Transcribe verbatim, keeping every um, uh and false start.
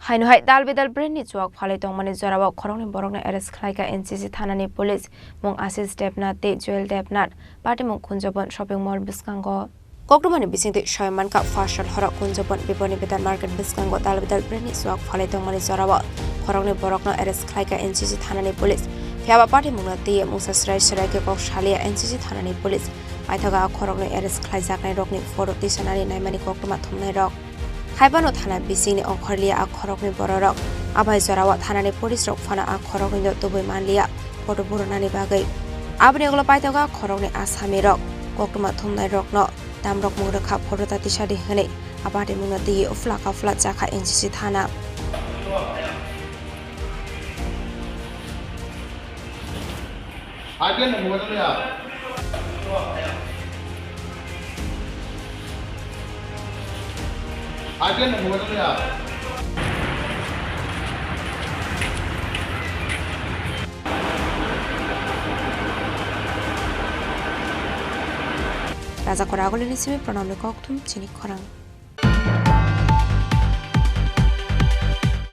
Haino hai dal bidal brand ni chuak phalwi tongmani jorao khoroknwi borokno arrest khlaikha N C C thanani police, mung Ashish Debnath tei Joel Debnath, patimung Kunjabon shopping mall bwskango. Koktwmani bisingtwi soi mankha, first sal horo Kunjabon Biponi Betan market bwskango dal bidal brand ni chuak phalwi tongmani jorao khoroknwi borokno arrest khlaikha N C C thanani police. Phiyaba patimungno twiwi mungsa srai srai khe kok salia N C C thanani police. Paithago a khoroknwi arrest khlaijaknairokni photo tisanani naimani koktwma thumnairok. Haiphano thana bisingni ongkhorlia a khoroknwi bororok. Abai jorao thanani police rok phano a khoroknwino tubui manlia photo burunani bagwi. Aboni ulo paithago a khoroknwi asamirok koktwma thumnairokno damrok mung rwkha photo ta tisadi hwnwi a patimungno twiwi uphla kaphla chakha N C C thana. Agen no mobile ya. Agen no mobile ya. Raja Kora Agulini simi Pranamni kokthum chini khorang.